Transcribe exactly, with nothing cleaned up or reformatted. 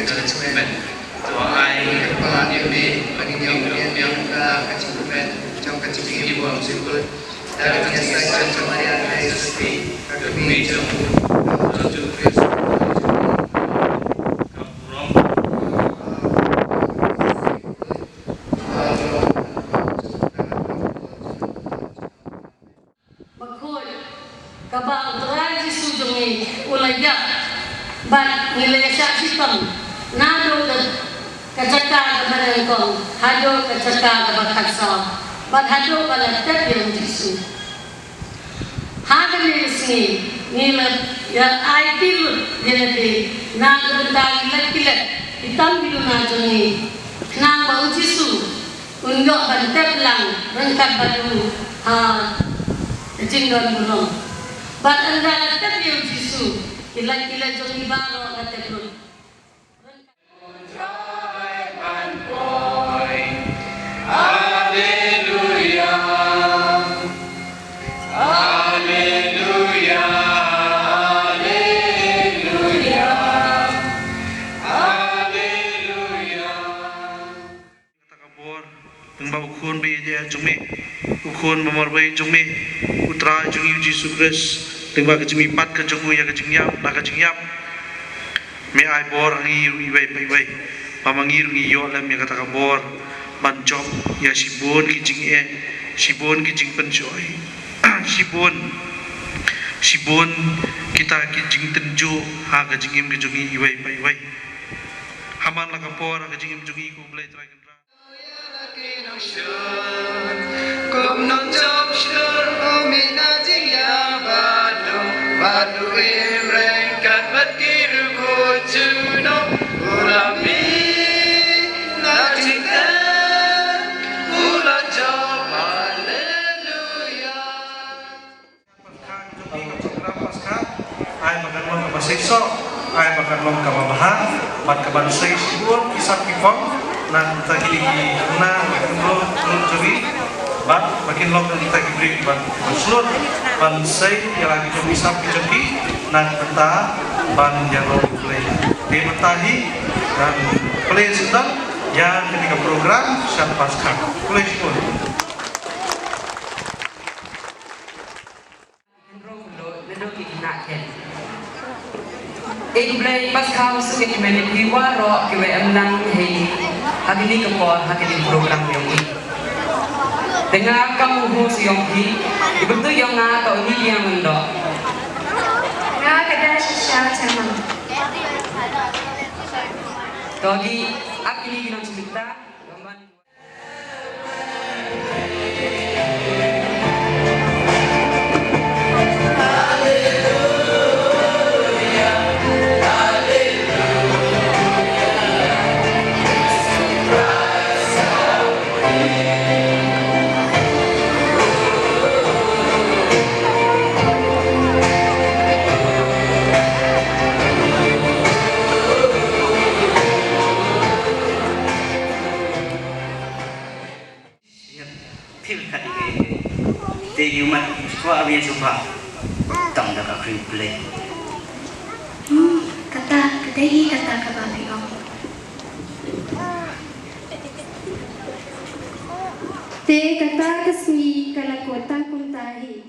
Ka jingkmen. To ai ka kyrpad ïa me ba ngin ïoh pdiang ïa ka jingkmen jong ka jingim ba sukut. Da ka jingïasaid jong ka Maria Theisotti, ka kmie jong u Jisu Khrist. Bakhuid, kaba U Trai Jisu jong ngi u la ïap bad ngi la ïa shah shitom naduh ka, ka jaka kaba nyngkong haduh ka jaka kaba khatsaw bad haduh ba la tep ïa U Jisu. Ha kane ka sngi ngi la ïa aiti lut ïa lade na ka bynta ki lait ki lait ki tam ki duna jong ngi, khnang ba U Jisu un ïoh ban tep lang ryngkat bad u ha ka jingdon burom. Bad ynda la tep ïa U Jisu, ki lait ki lait jong ngi baroh la tep lut. Alleluia. Alleluia. Alleluia. Kata ka bor, lyngba u khun ba ïeit jong me, u khun ba marwei jong me, u Trai jong ngi u Jisu Khrist, lyngba ka jingmihpat ka jong u ïa ka jingïap, na ka jingïap. Me ai bor ha ngi ruh iwei pa iwei. Ba ma ngi ruh ngi ïoh lem ïa kata ka bor ban jop ïa shibun ki jingeh, shibun ki jingpynshoi, shibun, shibun kita ki jingtynjuh ha ka jingim ka jong ngi iwei pa iwei. Ha man la ka por ha ka jingim jong ngi, ko Blei Trai Kynrad. Paskha ka jong ngi ka program Paskha, ai ba kan long kaba seisoh, ai ba kan long kaba bha, bad kaban sei shibun ki sap ki phong na ka bynta kine ki khynnah, ki khynnah jong ngi, bad ba kin long na ka bynta ki briew kiban, kiban slur, ban sei ïa la ki jong ki sap ki jong ki na ka bynta ban ïaroh U Blei. Te mynta hi ngan plie sdang ïa kane ka program Shad Paskha. Khublei shibun. Hynriew phew naduh ki khynnah keiñ. Ïeit Blei, Paskha u suk ïa ki mynmiet phi waroh kiba ïalam ha ïing ha kane ka por ha kane ka program jong ngi. Te nga kam u host jong phi, i bynta jong nga ka u Lilian Lyngdoh. Nga ka dei shisha Chenmang. To ngi ap kine ki nongshim bynta. Phil kat ïa ka ïa ka. Te ïa u mat kwah ïa shuwa. Tang da ka khring Blei. Hmm, kata, kata hi kata kaba phi ong. Te kata ka sngi ka la kut tang kumta hi.